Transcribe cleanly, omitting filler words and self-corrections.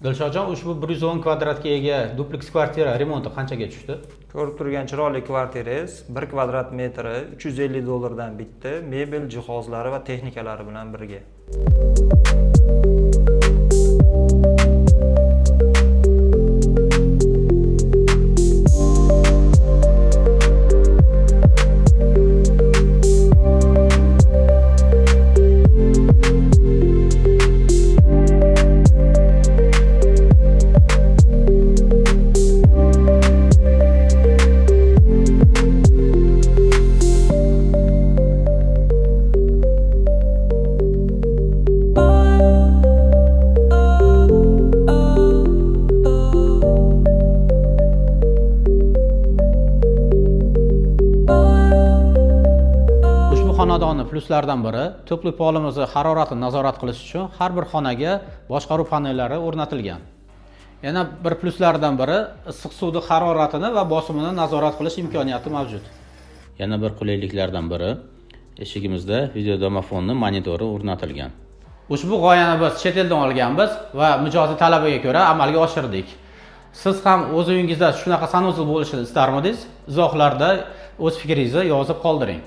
Dilshodjon, ushbu 110 kvadratga ega dupleks kvartira remonti qanchaga tushdi? Ko'rib turgan chiroyli kvartirangiz 1 kvadrat metri 350 dollardan bitdi, mebel, jihozlari va texnikalari bilan birga. Ushbu xonadonni pluslaridan biri теплый polimizni haroratini nazorat qilish uchun har bir xonaga boshqaruv panellari o'rnatilgan. Yana bir pluslaridan biri issiq suvni haroratini va bosimini nazorat qilish imkoniyati mavjud. Yana bir qulayliklardan biri eshigimizda videodomofonni monitori o'rnatilgan. Ushbu g'oyani biz chet eldan olganmiz va mijozni talabiga ko'ra amalga oshirdik. Siz ham o'z uyingizda shunaqa санузел bo'lishini istarmidingiz? Izohlarda o'z fikringizni yozib qoldiring.